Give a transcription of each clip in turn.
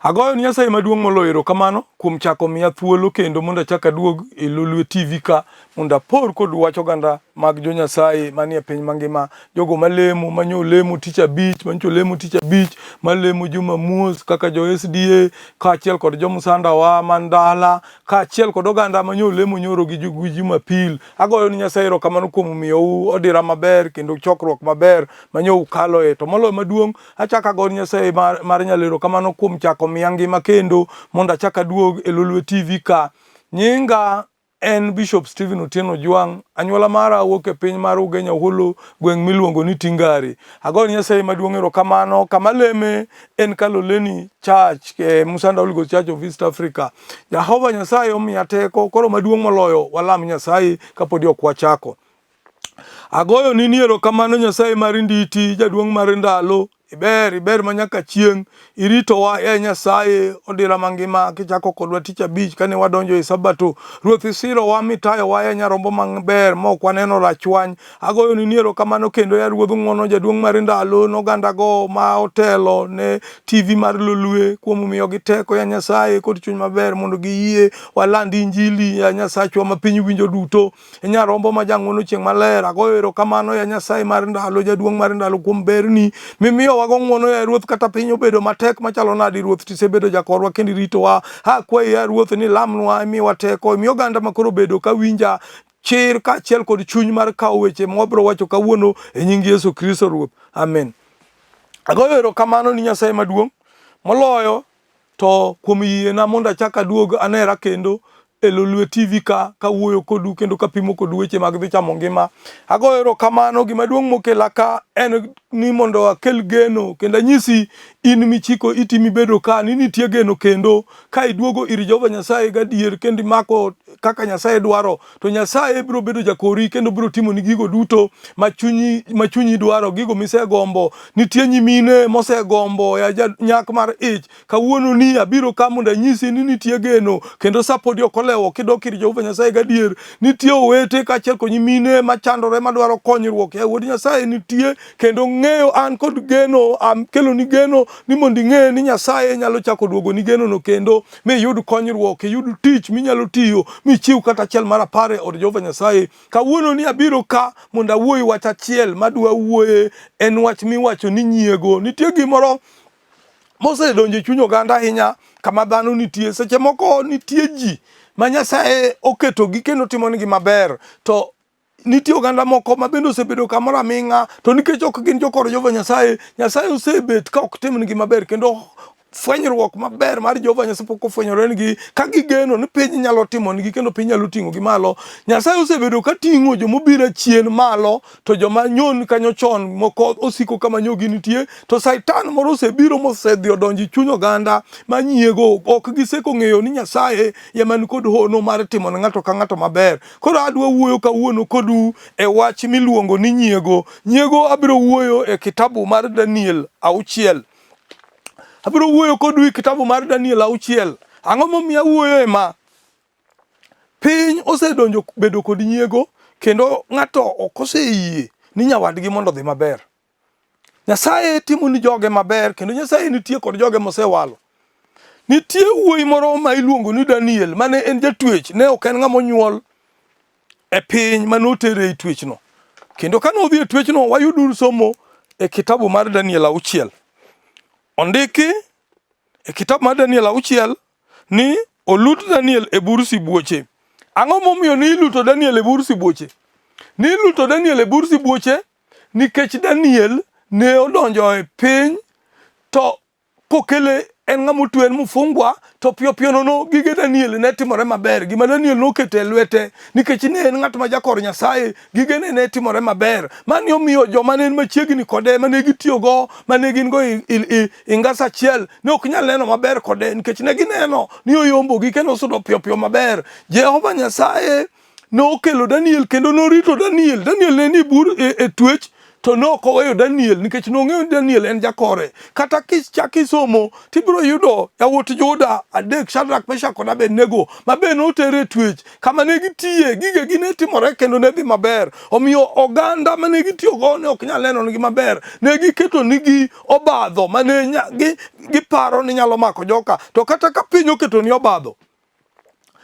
Agoyo ni Nyasaye maduong' moloyo erokamano kuom chako miya thuolo kendo mondo achak aduog e Lolwe TV ka mondo apor kod wach oganda mag jo Nyasaye manie piny mangima, jogo malemo, manyo lemo tich abich, manyocha olemo tich abich, malemo Jumamos kaka jo SDA kaachiel kod jo Msandawa man dala, kaachiel kod oganda manyo olemo nyoro gi Jumapil. Agoyo ni Nyasaye erokamano kuom miyou odira maber kendo chokruok maber manyo ukaloe. To moloyo maduong' Achako ago ni Nyasaye mar, mar nyalo erokamano kuom chako miya ngima kendo mondo achak aduog e Lolwe TV ka. Nyinga en Bishop Stephen Otieno Ojwang'. Anyuola mara wuok e piny mar Ugenya Holo, gweng' miluongo ni Tingare. Ago ni Nyasaye maduong' erokamano. Kama leme en Kaloleni Church, eh, Musanda Holy Ghost Church of East Africa. Jehova Nyasaye omiya teko, koro maduong' moloyo walam Nyasaye kapodi ok wachako. Agoyo ni erokamano Nyasaye mar nditi, jaduong' mar ndalo, iber, iber ma nyaka chieng'. Iritowa e Nyasaye odira mangima kichako kodwa tich abich kane wadonjo e Sabato. Ruoth isirowa mitayowa e nyarombo maber ma ok waneno rachwany. Agoyo ni erokamano kendo ya Ruodh ng'wono jaduong' mar ndalo nogandago ma otelo ne TV mar Lolwe kuom miyogi teko ya Nyasaye kod chuny maber mondo giyie waland injili ya Nyasachwa ma piny winjo duto. Nyarombo ma jang'wono chieng' maler, agoyo erokamano ya Nyasaye mar ndalo, jaduong' mar ndalo kuom berni mimiyowago ng'wono ya Ruoth, kata piny obedo matek machalo nadi, Ruoth tisebedo jakorwa kendo iritowa. Akwayi ya Ruoth ni lamnwa, imiwa teko, imi oganda ma koro obedo ka winja chir kaachiel kod chuny mar kawo weche ma wabiro wacho kawuono e nying Yesu Kristo Ruoth. Amen. Agoyo erokamano ni Nyasaye maduong' moloyo to kuom yiena mondo achak aduog anera kendo e Lolwe TV ka kawuoyo kodu kendo kapimo kodu weche mag dhi chamo ngima. Agoyo erokamano, gima duong' mokela ka en ni mondo akel geno kendo anyisi in michiko iti mibedo ka ni nitie geno kendo ka iduogo ir Jehova Nyasaye gadier kendo imako kaka Nyasaye dwaro to Nyasaye biro bedo jakori kendo biro timoni gigo duto ma chunyi ma chunyi dwaro, gigo misegombo. Nitie nyimine mosegombo ya nyak mar ich. Kawuono ni abiro ka mondo anyisi ni nitie geno kendo sa podi ok olewo kidok ir Jehova Nyasaye gadier. Nitie owete kaachiel kod nyimine machandore madwaro konyruok. Ya wuod Nyasaye nitie kendo ng'eyo an kod geno, akeloni geno ni mondo ing'e ni Nyasaye nyalo chako duogoni genono kendo miyud konyruok, iyud tich minyalo tiyo, michiw kata achiel mar apar e od Jehova Nyasaye. Kawuono ni abiro ka mondo awuoyi wach achiel madwa wuoye en wach miwacho ni nyiego. Nitie gimoro mosedonjo e chuny oganda ahinya kama dhano nitie. Seche moko nitie ji ma Nyasaye oketogi kendo timonegi maber to nitie oganda moko ma bende osebedo kamoro aming'a to nikech ok gin jokor Jehova Nyasaye, Nyasaye osebet ka ok timnegi maber kendo fwenyruok maber mar Jehova Nyasaye pok ofwenyorenegi ka gigeno ni piny nyalo timonegi kendo piny nyalo ting'ogi malo. Nyasaye osebedo ka ting'o joma obiro achien malo to joma nyon kanyo chon moko osiko kama nyogi nitie to Satan moro osebiro mosedhi odonjo e chuny oganda ma nyiego ok giseko ng'eyo ni Nyasaye ema nikod hono mar timo ne ng'ato ka ng'ato maber. Koro adwa wuoyo kawuono kodu e wach miluongo ni nyiego. Nyiego abiro wuoyo e kitabu mar Daniel auchiel. Abiro wuoyo kodu e kitabu mar Daniel auchiel. Ang'o momiyo awuoyo e ma? Piny osedonjo bedo kod nyiego kendo ng'ato ok oseyie ni nyawadgi mondo odhi maber. Nyasaye timo ni joge maber kendo Nyasaye nitie kod joge mosewalo. Nitie wuoyi moro ma iluongo ni Daniel mane en jatwech, ne ok en ng'ama onyuol e piny mane otere e twechno. Kendo kane odhi e twechno, wayuduru somo e kitabu mar Daniel auchiel. Ondiki e kitabu mar Daniel auchiel ni olut Daniel e bur sibuoche. Ang'o momiyo ni iluto Daniel e bur sibuoche? Ni iluto Daniel e bur sibuoche nikech Daniel ne odonjo e piny to kokele en ng'ama otwe en mfungwa to piyo piyo nono gige Daniel ne timore maber. Gima Daniel noketo e lwete nikech ne en ng'at ma jakor Nyasaye, gigene ne timore maber. Mani omiyo joma ne machiegni kode mane gitiyogo mane gin go i ngas achiel ne ok nyal neno maber kode nikech ne gineno ni oyombogi kendo osudo piyo piyo maber. Jehova Nyasaye nokelo Daniel kendo norito Daniel. Daniel ne ni bur e twech. to ne ok oweyo Daniel nikech nong'eyo ni Daniel en jakore. Kata kichako isomo tibiro yudo yawuot Juda adek, Shadrach, Meshach kod Abednego, ma be noter e twech kama ne gitiye, gigegi ne timore kendo ne dhi maber. Omiyo oganda mane gitiyogo ne ok nyal nenonigi maber, ne giketonigi obadho mane giparo ni nyalo mako joka. To kata ka piny oketoni obadho,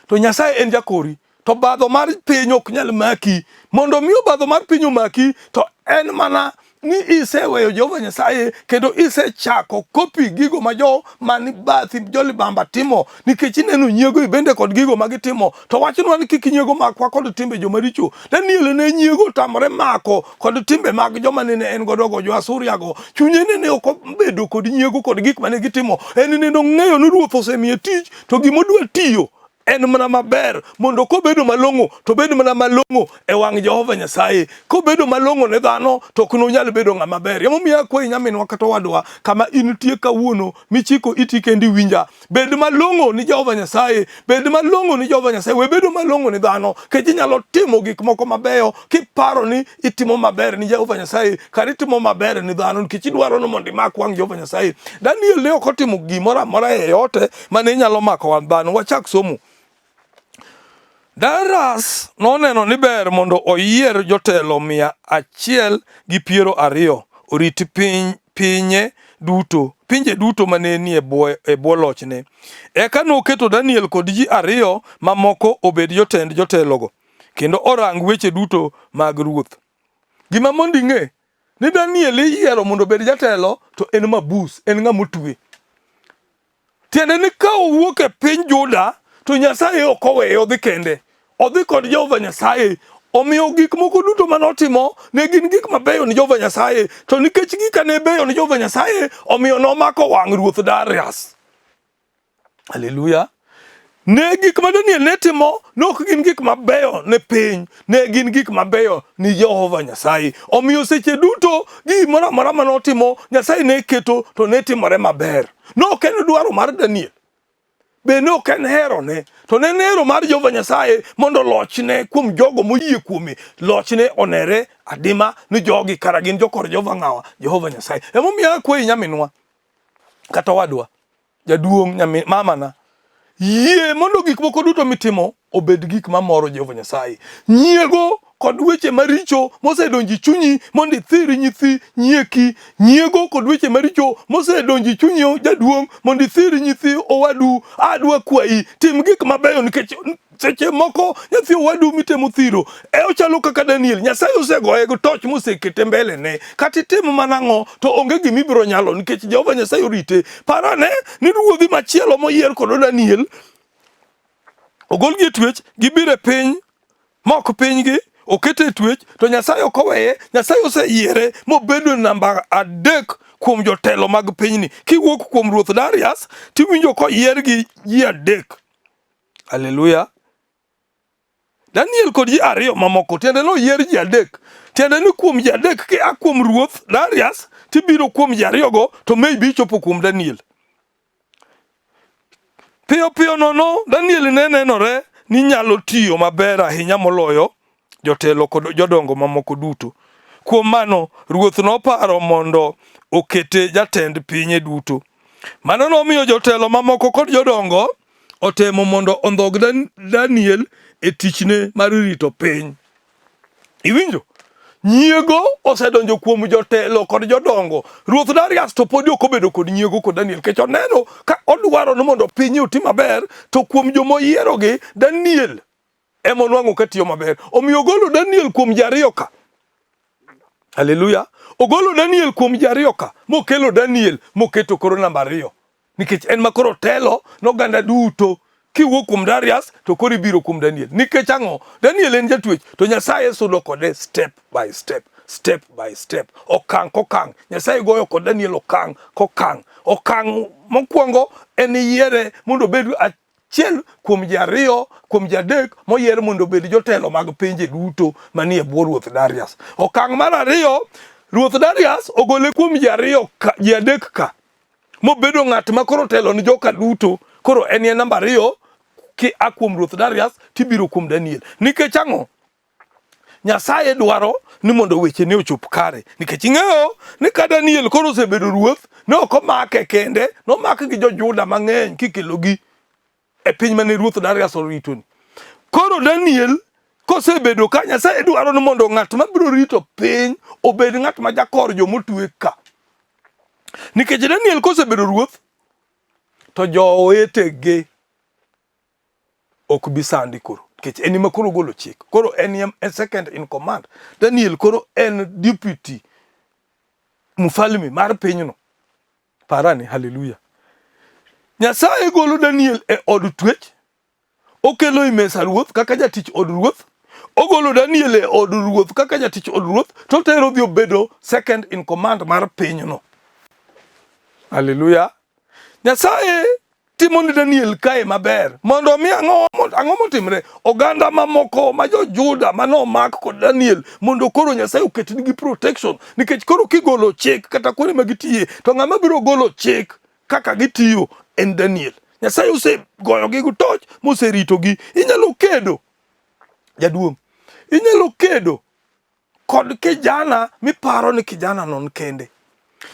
to Nyasaye en jakori to obadho mar piny ok nyal maki. Mondo mi obadho mar piny omaki to en mana ni iseweyo Jehova Nyasaye kendo isechako kopi gigo ma jo mani bathi jolibamba timo nikech ineno nyiego ibende kod gigo ma gitimo to wachnwa ni kik nyiego makwa kod timbe jomaricho. Daniel ne nyiego otamore mako kod timbe mag joma nene en godo go jo Asuria go. Chunye nene ok obedo kod nyiego kod gik mane gitimo. En nene ong'eyo ni ruoth osemiye tich to gima odwa tiyo en mana maber mondo kobedo malong'o to obed mana malong'o e wang' Jehova Nyasaye. Kobedo malong'o ne dhano to ok nonyal bedo ng'ama ber. Emomiyo akwayi nyaminwa kata owadwa kama intie kawuono michiko iti kendi winja. Bed malong'o ni Jehova Nyasaye, bed malong'o ni Jehova Nyasaye, we bedo malong'o ni dhano, kech inyalo timo gik moko mabeyo kiparo ni itimo maber ni Jehova Nyasaye, kar itimo maber ni dhano nikech idwaro ni mondo imak wang' Jehova Nyasaye. Daniel ne ok otimo gimoro amora e yote mane nyalo mako wang' dhano. Wachak somo. Darius noneno ni ber mondo oyier jotelo 120 orit piny pinye duto pinje duto mane nie e bwo lochne. Eka noketo Daniel kod ji ariyo mamoko obed jotend jotelogo kendo orang weche duto mag ruoth. Gima mondo ing'e ni Daniel iyiero mondo obed jatelo to en mabus, en ng'ama otwe. Tiende ni ka owuok e piny Juda to Nyasaye ok oweye odhi kende. Odhi kod Jehova Nyasaye. Omiyo gik moko duto mane otimo ne gin gik mabeyo ni Jehova Nyasaye. To nikech gika ne beyo ni Jehova Nyasaye, omiyo nomako wang' ruoth Darius. Haleluya. Ne gik ma Daniel ne timo ne ok gin gik mabeyo ne piny, ne gin gik mabeyo ni Jehova Nyasaye. Omiyo seche duto gimoro amora mane otimo, Nyasaye ne keto to ne timore maber. Ne ok en dwaro mar Daniel, be ne ok en herone, to ne en hero mar Jehova Nyasaye mondo lochne kuom jogo moyie kuome, lochne onere adima ni jogi kara gin jokor Jehova ng'awa, Jehova Nyasaye. Emomiyo akwayi nyaminwa kata owadwa, jaduong' nyamin mamana, yie mondo gik moko duto mitimo obed gik mamoro Jehova Nyasaye. Nyiego kod weche maricho mosedonjo e chunyi mondo ithir nyithi nyieki. Nyiego kod weche maricho mosedonjo e chunyi jaduong' mondo ithir nyithi owadu. Adwa kwayi, tim gik mabeyo nikech seche moko nyathi owadu mitemo thiro e ochalo kaka Daniel. Nyasaye osegoye gi toch mosekete mbele ne. Kata itim mana ang'o to onge gima ibiro nyalo nikech Jehova Nyasaye orite. Par ane ni ruodhi machielo moyier kod Daniel ogolgi e twech gibiro e piny mok pinygi okete e twech to Nyasaye ok oweye. Nyasaye oseyiere mobedo namba adek kuom jotelo mag pinyni. Kiwuok kuom ruoth Darius tiwinjo koyier gi ji adek. Haleluya. Daniel kod ji ariyo mamoko, tiende ni oyier ji adek. Tiende ni kuom ji adek kia kuom ruoth Darius tibiro kuom ji ariyogo to maybe ichopo kuom Daniel. Piyo piyo nono Daniel ne nenore ni nyalo tiyo maber ahinya moloyo jotelo kod jodongo mamoko duto. Kuom mano, ruoth noparo mondo okete jatend pinye duto. Mano nomiyo jotelo mamoko kod jodongo otemo mondo ondhog Daniel e tichne mar rito piny. Iwinjo? Nyiego osedonjo kuom jotelo kod jodongo. Ruoth Darius to podi ok obedo kod nyiego kod Daniel nikech oneno ka odwaro ni mondo pinye oti maber to kuom joma oyierogi Daniel ema onwang'o ka tiyo maber. Omiyo ogolo Daniel kuom ji ariyo ka. Haleluya. Ogolo Daniel kuom ji ariyo ka mokelo Daniel moketo koro namba ariyo. Nikech en ma koro telo noganda duto. Kiwuok kuom Darius to koro ibiro kuom Daniel. Nikech ang'o? Daniel en jatwech to Nyasaye sudo kode step by step, step by step, okang' kokang'. Nyasaye goyo kod Daniel okang' kokang'. Okang' mokwongo en yiere mondo obed achiel kuom ji ariyo kuom ji adek moyier mondo obed jotelo mag pinje duto manie bwo ruoth Darius. Okang' mar ariyo, ruoth Darius ogole kuom ji ariyo ka, ji adek ka mobedo ng'at ma koro telo ni joka duto. Koro en e namba ariyo ki a kuom ruoth Darius tibiro kuom Daniel. Nikech ang'o? Nyasaye dwaro ni mondo wechene ochop kare. Nikech ing'eyo ni ka Daniel koro osebedo ruoth, ne ok omake kende, nomake gi jo-Juda mang'eny kikelogi e piny mane ruoth Darius oritoni. Koro Daniel kosebedo ka Nyasaye dwaro ni mondo ng'at mabiro rito piny obed ng'at ma jakor jomotwe ka. Nikech Daniel kosebedo ruoth to joowetege ok bi sandi koro nikech en ema koro ogolo chik. Koro en e second in command. Daniel koro en deputy mfalme mar pinyno. Parani, haleluya. Nyasaye golo Daniel e od twech, okelo e mesa ruoth kaka jatich od ruoth, ogolo Daniel e od ruoth kaka jatich od ruoth, to otero odhi obedo second in command mar pinyno. Haleluya. Nyasaye timo ni Daniel kae maber mondo omi ang'o ang'o motimre oganda mamoko ma jo-Juda mane omak kod Daniel mondo koro Nyasaye oketnigi protection nikech koro kigolo chik kata kuonde ma gitiye to ng'ama biro golo chik kaka gitiyo en Daniel. Nyasaye osegoyogi gi toch moseritogi. Inyalo kedo jaduong', inyalo kedo kod kijana miparo ni kijana non kende.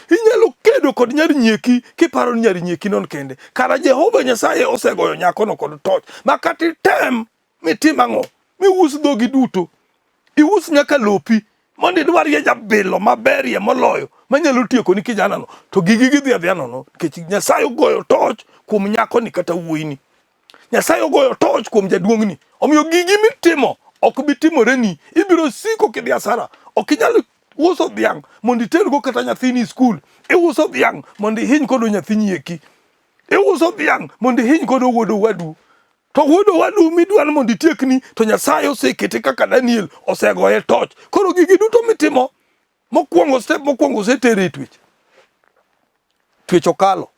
Inyalo kedo kod nyar nyieki kiparo ni nyar nyieki non kende. Kara Jehova Nyasaye osegoyo nyakono kod toch ma kata item mitim ang'o mius dhogi duto, ius nyaka lopi mondo idwarie jabilo maberie moloyo manyalo tiekoni kijanano, to gigi gidhi adhiya nono nikech Nyasaye ogoyo toch kuom nyakoni kata wuoyini. Nyasaye ogoyo toch kuom jaduong'ni. Omiyo gigi mitimo ok bi timoreni. Ibiro siko kidhi asara. Ok inyal uso dhiang' mondo itergo kata nyathini e skul. Iuso dhiang' mondo ihiny kodo nyathi nyieki. Iuso dhiang' mondo ihiny kodo wuod owadu. To wuod owadu midwaro mondo itiekni to Nyasaye osekete kaka Daniel osegoye toch. Koro gigi duto mitimo mokwongo step mokwongo osetere e twech. Twech okalo.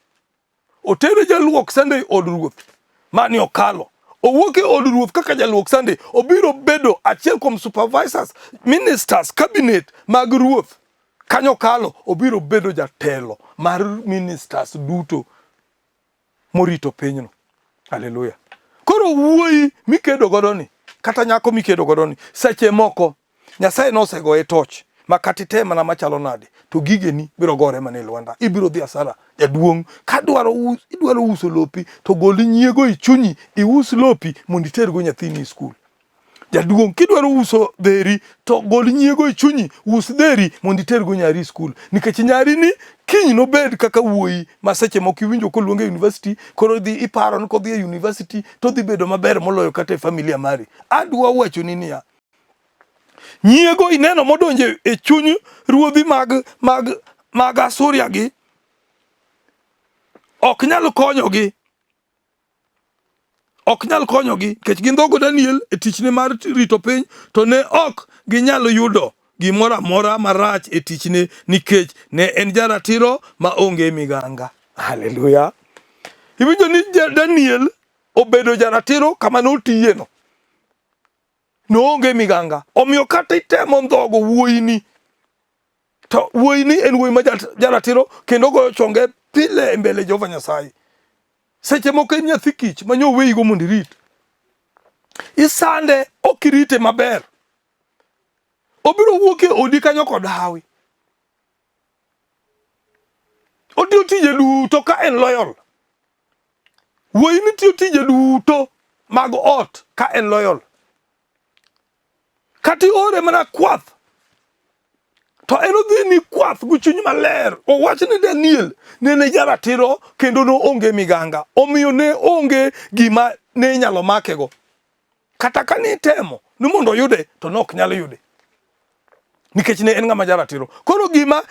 Otere jaluok sande e od ruoth. Mani okalo. Owuok e od ruoth kaka jaluok sande, obiro bedo achiel kuom supervisors, ministers, cabinet mag ruoth. Kanyo okalo, obiro bedo jatelo mar ministers duto morito pinyno. Haleluya. Koro wuoyi mikedo godo ni, kata nyako mikedo godo ni, seche moko Nyasaye nosegoye toch ma kata item mana machalo nade to gigeni biro gore mana e lwanda. Ibiro dhi asara jaduong'. Ka dwaro idwaro uso lopi to gol nyiego e chunyi ius lopi mondo itergo nyathini e skul. Jaduong' kidwaro uso dheri to gol nyiego e chunyi us dheri mondo itergo nyari e skul. Nikech nyari ni kiny nobed kaka wuoyi ma seche moko iwinjo koluonge e university koro idhi iparo ni kodhi e university to odhi bedo maber moloyo kata e familia mari. Adwa wachoni niya, Nyiego ineno modonjo e chuny ruodhi mag mag mag Asuria gi ok nyal konyogi ok nyal konyogi nikech gindhogo Daniel e tichne mar rito piny to ne ok ginyal yudo gimoro amora marach e tichne nikech ne en jaratiro ma onge miganga. Haleluya! Iwinjo ni Daniel obedo jaratiro kama notiyeno. Noonge miganga. Omiyo kata itemo ndhogo wuoyini, to wuoyini en wuoyi ma jaratiro kendo goyo chonge pile e mbele Jehova Nyasaye. Seche moko en nyathi kich ma nyo weyigo mondo irit. Isande ok irite maber. Obiro wuok e odi kanyo kod hawi. Otiyo tije duto ka en loyal. Wuoyi ni tiyo tije duto mag ot ka en loyal. Kata iore mana kwath to en odhi ni kwath gi chuny maler. Owach ni Daniel ne ne jaratiro kendo ne onge miganga. Omiyo ne onge gima ne inyalo makego. Kata ka nitemo ni mondo oyude to ne ok nyal yude nikech ne en ng'ama jaratiro. Koro gima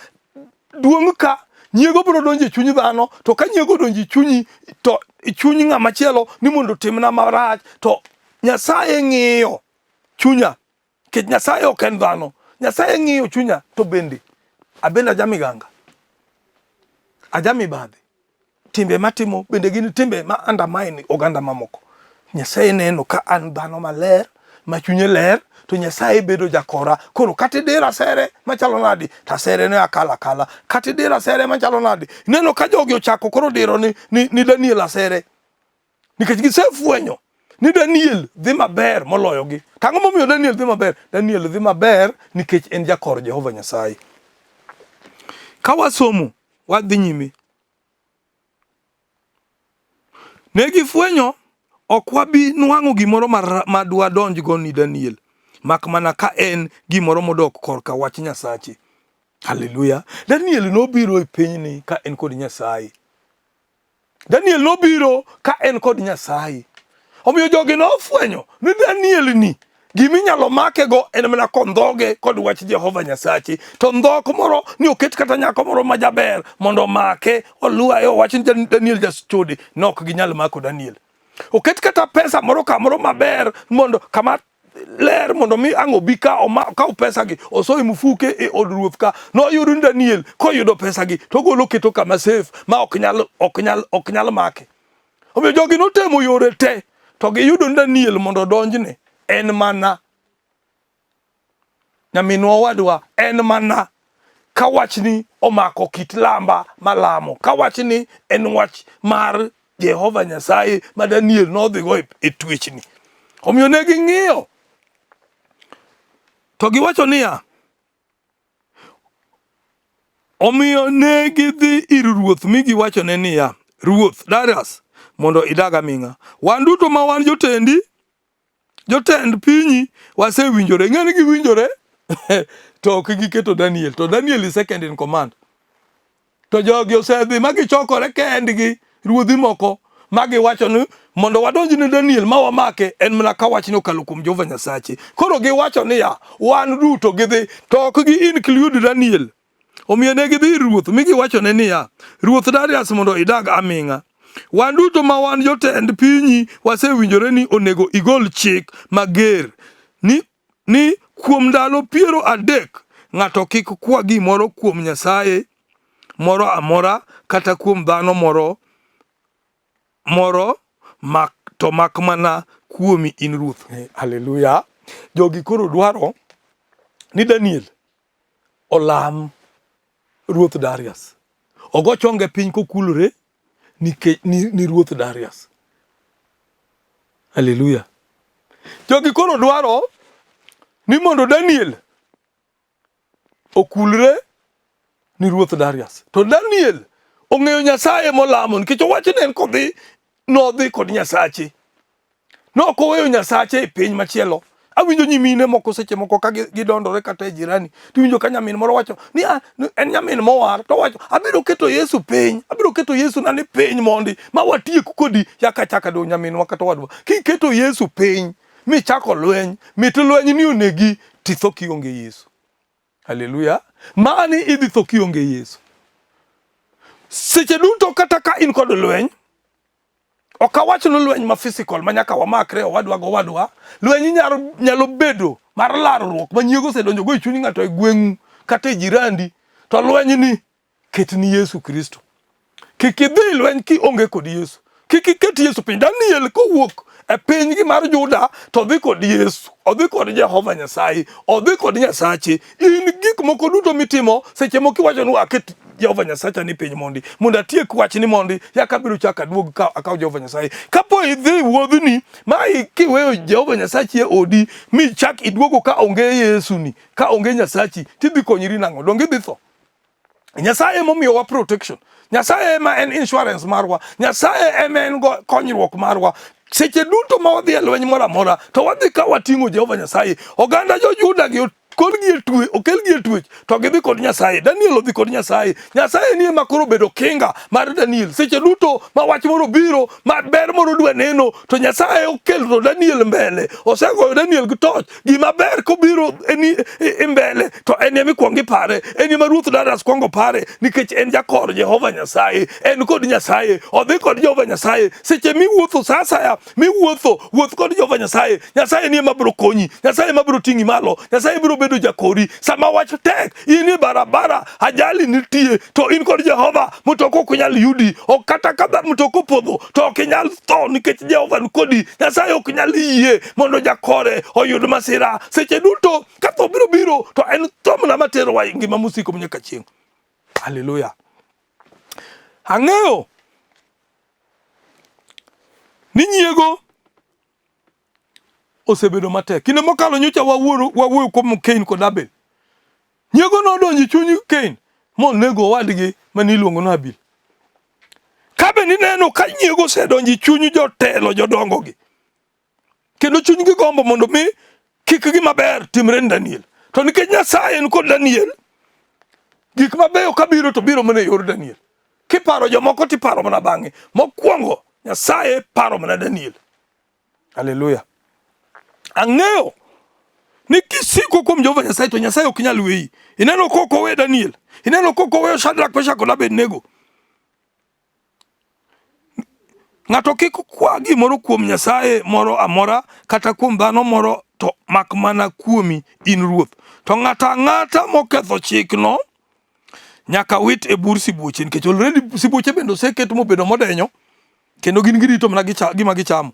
duong' ka nyiego biro donjo e chuny dhano to ka nyiego odonjo e chunyi to chuny ng'ama chielo ni mondo otimna marach to Nyasaye ng'iyo chunya nikech Nyasaye ok en dhano. Nyasaye ng'iyo chunya to bende abende ajamiganga, ajamibadhi timbe matimo bende gin timbe ma undermine oganda mamoko. Nyasaye neno ka an dhano maler ma chunye ler to Nyasaye bedo jakora. Koro kata idiro asere machalo nadi to asere ne akala akala. Kata idiro asere machalo nadi ineno ka jogi ochako koro diro ni, ni, ni Daniel asere nikech gisefwenyo ni Daniel dhi maber moloyogi. To ang'o momiyo Daniel dhi maber? Daniel dhi maber nikech en jakor Jehova Nyasaye. Ka wasomo, wadhi nyime. Ne gifwenyo ok wabi nwang'o gimoro ma dwadonjgo ni Daniel, mak mana ka en gimoro modok korka wach Nyasache. Haleluya! Daniel nobiro e pinyni ka en kod Nyasaye. Daniel nobiro ka en kod Nyasaye. Omiyo jogi nofwenyo ni Daniel ni gima inyalo makego en mana kondhoge kod wach Jehova Nyasache. To ndhok moro ni oket kata nyako moro ma jaber mondo omake oluwaye owach ni Daniel jachode, ne ok ginyal mako Daniel. Oket kata pesa moro kamoro maber mondo kama ler mondo mi ang' obi ka okaw pesagi oso e mufuke e od ruoth ka noyud ni Daniel koyudo pesagi to ogolo oketo kama safe ma ok nyal ok nyal ok nyal make. Omiyo jogi notemo yore te to giyudo ni Daniel mondo odonjne en mana nyaminwa owadwa en mana ka wachni omako kit lamba malamo ka wachni en wach mar Jehova Nyasaye ma Daniel nodhigo e, e twechni. Omiyo ne ging'iyo to giwacho niya, omiyo ne gidhi ir ruoth mi giwachone niya, Ruoth Darius, mondo idag aming'a. Wan duto ma wan jotendi Jotend pinyi wasewinjore, ing'e ni giwinjore to ok giketo Daniel, to Daniel is second in command. To jogi osedhi ma gichokore kendgi ruodhi moko ma giwacho ni mondo wadonj ne Daniel ma wamake en mana ka wachni okalo kuom Jehova Nyasache. Koro giwacho niya, wan duto gidhi to ok gi include Daniel. Omiyo ne gidhi ir ruoth mi giwachone niya, Ruoth Darius mondo idag aming'a. Wan duto ma wan jotend pinyi wasewinjore ni onego igol chik mager ni, ni kuom ndalo 30 ng'ato kik kwa gimoro kuom Nyasaye moro amora kata kuom dhano moro moro mak, to mak mana kuomi in ruoth. Haleluya! Jogi koro dwaro ni Daniel olam ruoth Darius. Ogo chonge piny kokulore ni, ni, ni ruoth Darius. Haleluya. Jogi koro dwaro ni mondo Daniel okulre ni ruoth Darius. To Daniel ong'eyo Nyasaye molamo nikech owacho ni en kodhi nodhi kod Nyasache. Nok oweyo Nyasache e piny machielo. Awinjo nyimine moko seche moko ka gidondore kata e jirani, tiwinjo ka nyamin moro wacho ni ah, en nyamin mowar to wacho abiro keto Yesu piny, abiro keto Yesu nani piny mondi ma watiek kodi yaka chaka do nyaminwa kata owadwa. Kiketo Yesu piny michako lweny, mit lweny ni onegi titho kionge Yesu. Haleluya. Mani idhi tho kionge Yesu. Seche duto kata ka in kod lweny, Ok awach ni lweny ma physical ma nyaka wamakre owadwa go owadwa. Lweny nyalo, nyalo bedo mar larruok ma nyiego osedonjo go e chuny ng'ato e gweng'u kata e jirandi. To lweny ni ket ni Yesu Kristo. Kik idhi lweny kionge kod Yesu. Kik iket Yesu piny. Daniel kowuok e pinygi mar Juda to odhi kod Yesu, odhi kod Jehova Nyasaye, odhi kod Nyasache. In gik moko duto mitimo seche moko iwacho ni aket Jehova Nyasacha ni piny mondi mondo atiek wachni mondi yaka abiro chako aduog ka akaw Jehova Nyasaye. Kapo idhi wuodhni ma kiweyo Jehova Nyasachi e odi michak iduogo ka onge Yesu ni ka onge Nyasachi tidhi konyri nang'o? Donge idhi tho? Nyasaye emomiyowa protection. Nyasaye ema en insurance marwa. Nyasaye ema en konyruok marwa. Seche duto ma wadhi e lweny moro amora to wadhi ka wating'o Jehova Nyasaye. Oganda jo-Juda gi kolgi e twe, okelgi e twech to gidhi kod Nyasaye. Daniel odhi kod Nyasaye. Nyasaye ni ema koro obedo kinga mar Daniel. Seche duto ma wach moro biro, ma ber moro dwa neno, to Nyasaye okelo Daniel mbele. Osegoyo Daniel gi toch. Gima ber kobiro eni e mbele to en ema ikwongo ipare. En ema Ruoth Darius kwongo pare nikech en jakor Jehova Nyasaye. En kod Nyasaye. Odhi kod Jehova Nyasaye. Seche miwuotho sa asaya miwuotho, wuoth kod Jehova Nyasaye. Nyasaye ni ema biro konyi. Nyasaye ema biro ting'i malo. Nyasaye biro bedo jakori. Sama wach tek, in e barabara, ajali nitie, to in kod Jehova, mtoka ok nyal yudi. Ok kata ka mtoka opodho, to ok inyal tho nikech Jehova ni kodi. Nyasaye ok nyal yie mondo jakore oyud masira. Seche duto ka tho biro biro, to en tho mana materowa e ngima mosiko nyaka chieng'. Haleluya. Ang'eyo ni nyiego osebedo matek. Kinde mokalo nyocha wawuoyo kuom Kain kod Abel. Nyiego nodonjo e chuny Kain monego owadgi mane iluongo ni Habil. Ka be nineno ka nyiego osedonjo e chuny jotelo jodongogi, kendo chunygi gombo mondo mi kik gima ber timre ni Daniel. To nikech Nyasaye en kod Daniel, gik mabeyo kabiro to biro mana e yor Daniel. Kiparo jomoko tiparo mana bang'e. Mokwongo Nyasaye paro mana Daniel. Haleluya. Ang'eyo ni kisiko kuom Jehova Nyasaye to Nyasaye ok nyal weyi. Ineno kok owe Daniel. Ineno kok oweyo Shadrach, Meshach kod Abednego. Ng'ato kik kwa gimoro kuom Nyasaye moro amora kata kuom dhano moro to mak mana kuomi in ruoth. To ng'ato ang'ata moketho chikno nyaka wit e bur sibuoche nikech already sibuoche bende oseket mobedo modenyo kendo gin girito mana gima gichamo.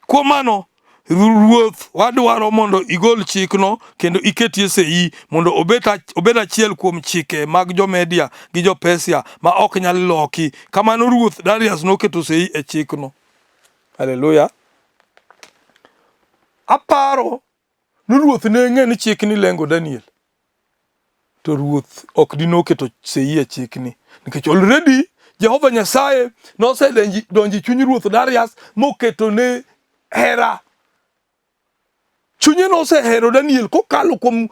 Kuom mano, ruoth wadwaro mondo igol chikno kendo iketie sei mondo obed achiel kuom chike mag jo-Media gi jo-Persia ma ok nyal loki. Kamano ruoth Darius noketo sei e chikno. Haleluya. Aparo ni ruoth ne ng'e ni chikni lengo Daniel. To ruoth ok dinoketo sei e chikni nikech already Jehova Nyasaye nosedonjo e chuny ruoth Darius moketo ne hera. Chunye nosehero Daniel kokalo kuom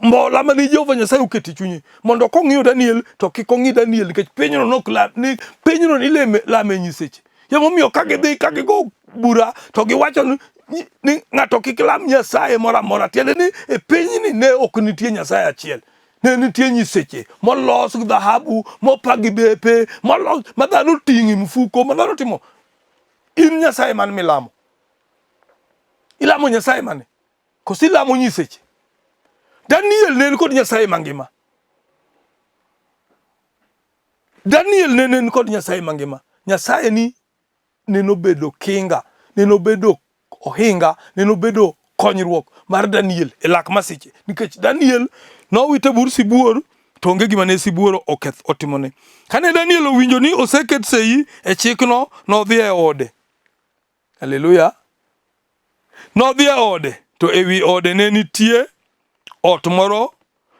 mbola mane Jehova Nyasaye oketo e chunye mondo kong'iyo Daniel to kik ong'i Daniel nikech pinyno nok la, ni pinyno nileme lame nyiseche. Emomiyo ka gidhi ka gigo bura to giwacho ni, ni ng'ato kik lam Nyasaye moro amora. Tiende ni e pinyni ne ok nitie Nyasaye achiel. Ne nitie nyiseche molos gi dhahabu, mopa gi bepe, molos ma dhano ting'o e mfuko, ma dhano timo. In Nyasaye man milamo? Ilamo Nyasaye mane? Koso ilamo nyiseche? Daniel ne en kod Nyasaye mangima. Daniel ne en kod Nyasaye mangima. Nyasaye ni nenobedo kinga, nenobedo ohinga, nenobedo konyruok mar Daniel e lak masiche. Nikech Daniel nowite bur sibuor to onge gima ne sibuor oketh otimone. Kane Daniel owinjo ni oseket sei e chikno, nodhi e ode. Haleluya. Nodhi e ode, to e wi ode ne nitie ot moro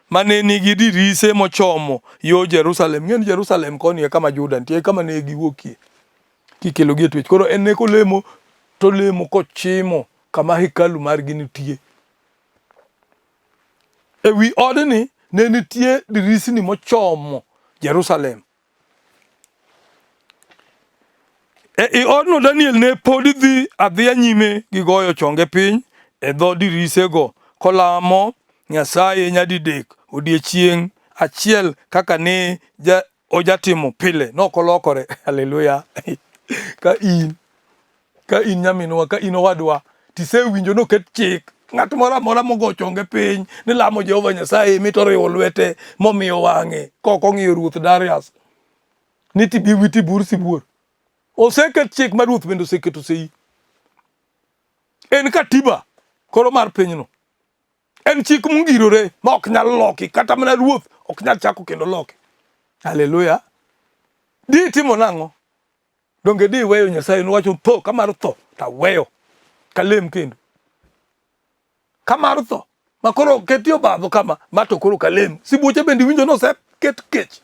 ma ne nigi dirise mochomo yo Jerusalem. Ng'e ni Jerusalem koni e kama Juda nitie, e kama ne giwuokie kikelogi e twech. Koro en ne kolemo to lemo kochimo kama hekalu margi nitie. E wi odni ne nitie dirisni mochomo Jerusalem. E i odno Daniel ne pod dhi adhiya nyime gi goyo chonge piny e dho dirisego kolamo Nyasaye nyadidek odiechieng' achiel kaka ne ja, ojatimo pile. Nok olokore. Haleluya. Ka in ka in nyaminwa, ka in owadwa, tisewinjo noket chik ng'at moro amora mogo chonge piny ni lamo Jehova Nyasaye mi to oriwo lwete momiyo wang'e kok ong'iyo ruoth Darius ni tibi witi bur sibuor. Oseket chik ma ruoth bende oseketo sei. En katiba koro mar pinyno. En chik mongirore ma ok nyal loki kata mana ruoth ok nyal chako kendo loki. Haleluya. Di timo nang'o? Donge di weyo Nyasaye nowacho tho ka mar tho to aweyo kalem kendo. Ka mar tho ma koro keti obadho kama ma to koro kalem. Sibuoche bende iwinjo ni oseket kech.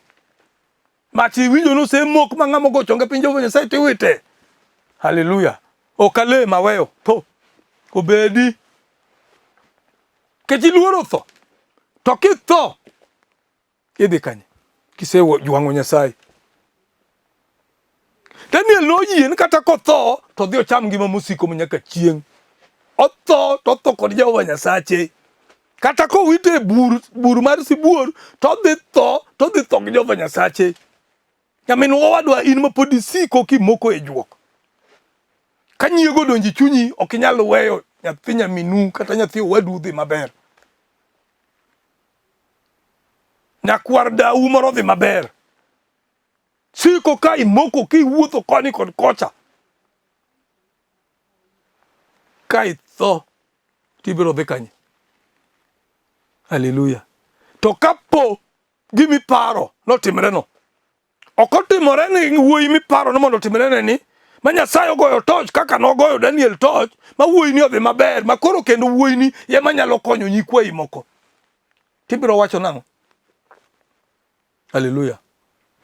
Mach iwinjo ni osemok ma ng'ama ogo chonge piny Jehova Nyasaye tiwite. Haleluya. Ok alem aweyo tho. Obedi. Kech iluoro tho. To kitho Idhi kanye? Kisejwang'o Nyasaye. Daniel noyie ni kata kotho to odhi ocham ngima mosiko manyaka chieng'. Otho to otho kod Jehova Nyasache. Kata kowite e bur, bur mar sibuor to odhi tho to odhi tho gi Jehova Nyasache. Nyaminwa owadwa in ma pod isiko kimoko e juok. Ka nyiego odonjo e chunyi ok inyal weyo nyathi nyaminu kata nyathi owadu dhi maber. Nyakwar dau moro dhi maber. Siko ka imoko kiwuotho koni kod kocha. Ka itho tibiro dhi kanye? Haleluya. To kapo gimiparo notimreno, ok otimore ni wuoyi miparo ni mondo otimre ne ni, Ma Nyasaye ogoyo toch kaka nogoyo Daniel toch, ma wuoyini odhi maber, ma koro kendo wuoyini ema nyalo konyo nyikwayi moko. Tibiro wacho nang'o? Haleluya.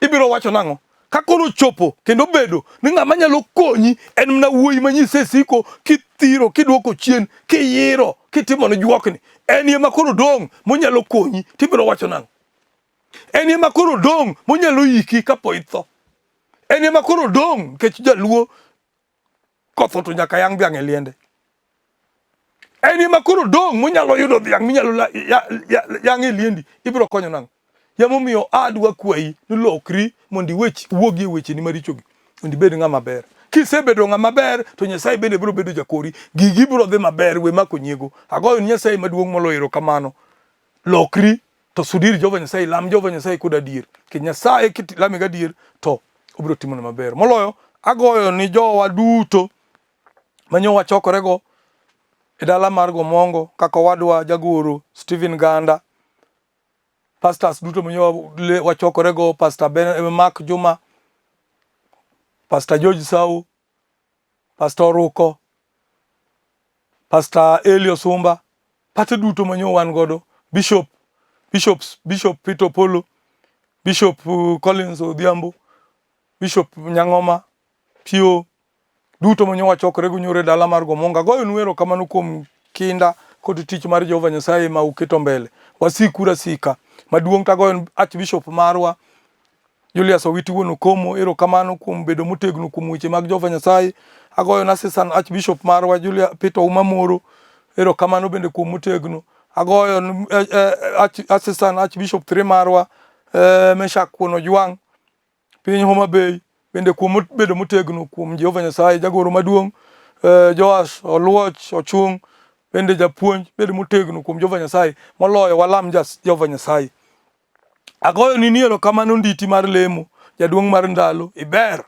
Ibiro wacho nang'o? Ka koro ochopo kendo obedo ni ng'ama nyalo konyi en mana wuoyi ma nyise siko kithiro, kidwoko chien, kiyiro, kitimo ne juokni. En ema koro dong' monyalo konyi, tibiro wacho nang'o? En ema koro dong' monyalo yiki kapo itho. En ema koro dong' nikech jaluo kotho to nyaka yang' dhiang' e liende. En ema koro dong' monyalo yudo dhiang' minyalo yang' e liendi, ibiro konyo nang'o? Emomiyo adwa kwayi ni lokri mondo iwech wuogi e wecheni marichogi mondo ibed ng'ama ber. Kisebedo ng'ama ber to Nyasaye bende biro bedo jakori, gigi biro dhi maber, we mako nyiego. Agoyo ni Nyasaye maduong' moloyo erokamano. Lokri to sud ir Jehova Nyasaye, lam Jehova Nyasaye kod adier. Nikech Nyasaye kilame gadier to obiro timoni maber. Moloyo agoyo ni jowa duto manyo wachokorego e dala mar Gomongo kaka owadwa jagoro Stephen Ganda, pastors duto manyo wachokorego, Pastor Ben, Mark Juma, Pastor George Sau, Pastor Oruko, Pastor Eli Osumba, pate duto manyo wan godo, Bishop, Bishops, Bishop Peter Opolo, Bishop Collins Odhiambo, Bishop Nyang'oma, Pio, duto manyo wachokore go nyoro e dala mar Gomongo. Agoyonu erokamano kuom kinda kod tich mar Jehova Nyasaye ma uketo mbele. Wasikuru asika. Maduong' to agoyo Archbishop marwa Julius Owiti wuon Okomo erokamano kuom bedo motegno kuom weche mag Jehova Nyasaye. Agoyo na Assistant Archbishop marwa Julia Peter Ouma Moro erokamano bende kuom motegno. Agoyo Assistant Archbishop 3 marwa Meshak Wuon Ojwang' piny Homa Bay bende kuom bedo motegno kuom Jehova Nyasaye. Jagoro maduong' Joash Oluoch Ochung' bende japuonj bedo motegno kuom Jehova Nyasaye. Moloyo walam Jehova Nyasaye. Agoyo ni erokamano nditi mar lemo, jaduong' mar ndalo, iber.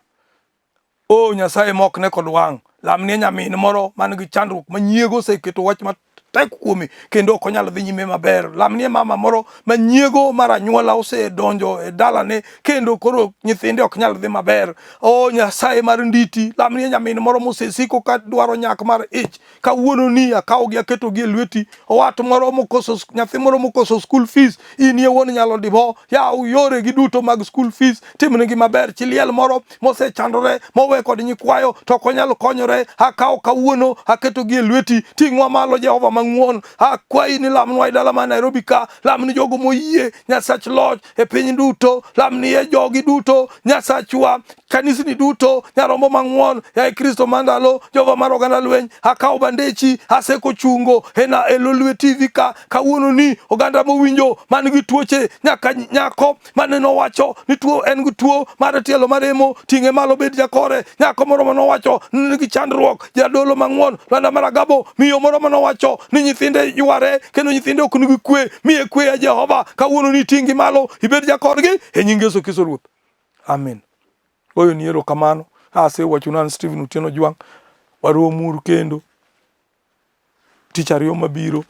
O Nyasaye mok ne kod wang', lamnie nyamin moro man gi chandruok manyiego oseketo wach matek kuome kendo ok onyal dhi nyime maber. Lamnie mama moro manyiego mar anyuola osedonjo e dalane kendo koro nyithinde ok nyal dhi maber. O Nyasaye mar nditi, lamnie nyamin moro mosesiko ka dwaro nyak mar ich. Kawuono ni akawogi aketogi e lweti. Owat moro mokoso, nyathi moro mokoso school fees, in ye wuon nyalo dibo, yaw yoregi duto mag school fees, timnegi maber. Chi liel moro mosechandore, mowe kod nyikwayo, to ok onyal konyore, akawo kawuono aketogi e lweti. Ting'wa malo Jehova mang'won, akwayi ni lamnwa e dala mar Nairobi ka, lamni jogo moyie, Nyasach loch e piny duto, lamnie jogi duto, Nyasachwa, kanisni duto, Nyarombo mang'won, yaye Kristo mandalo, Jehova mar oganda lweny, akawo bandechi, aseko chungo ena e Lolwe TV ka kawuono ni oganda mowinjo man gi tuoche, nyaka nyako mane nowacho ni tuo en gi tuo mar tielo maremo, ting'e malo bed jakore, nyako moro manowacho ni nigi chandruok, jadolo mang'won, Lwanda Maragabo, miyo moro manowacho ni nyithinde yware kendo nyithinde ok nigi kwe, miye kwe ya Jehova, kawuono ni ting'gi malo ibed jakorgi e nying Yesu Kristo Ruoth. Amen. Goyo ni erokamano. Asewachonu an Stephen Otieno Jwang'. Waromuru kendo tich ariyo mabiro.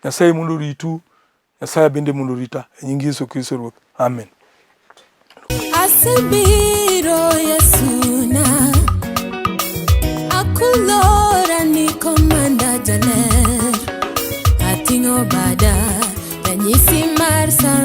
Nyasaye mondo oritu. Nyasaye bende mondo orita e nying Yesu Kristo Ruoth. Amen. Asebiro Yesuna, akulora ni komanda jaler, ating'o bada ranyisi.